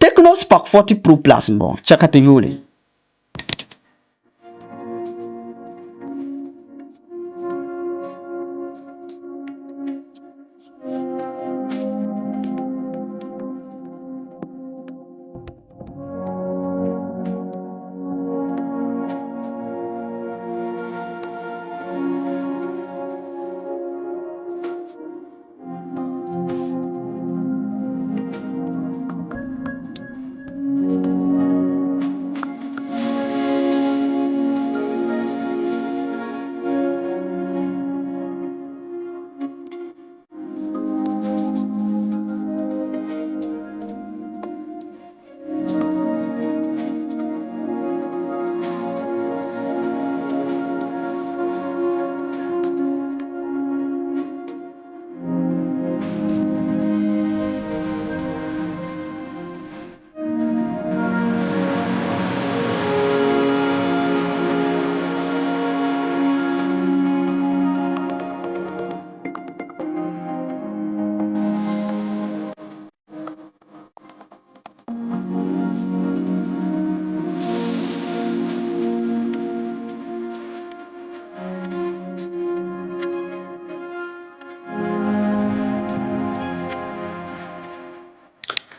Tecno Spark 40 Pro Plus m-bɔŋɔ, chɛ ka ti yooi li.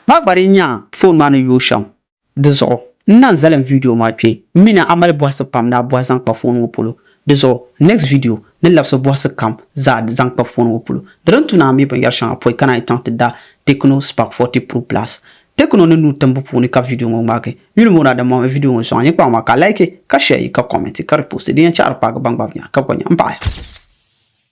Maa gba di nya foon maa ni yooi shɛm di zuɣu n na n-zalim video maa kpe. M mi ni a mali bɔhisi pam ni a bɔhi zaŋ kpa foon ŋɔ polo. Di zuɣu next video ni labisi bɔhisi kam zaa zaŋ kpa foon ŋɔ polo. Di din tu ni a mi binyɛr shɛŋa pɔi ka naan yi chaŋ ti da Tecno Spark 40 Pro Plus. Tecno ni nuu timbu puuni ka video ŋɔ ŋmaagi. Yuli ŋɔ daa di mɔŋ video ŋɔ sɔŋ a nyɛ kpaŋ maa ka a like, ka share, ka comment, ka repost. Di yɛn chaɣiri paagi ban gba nya ka bɛ gba nya m-paɣiya.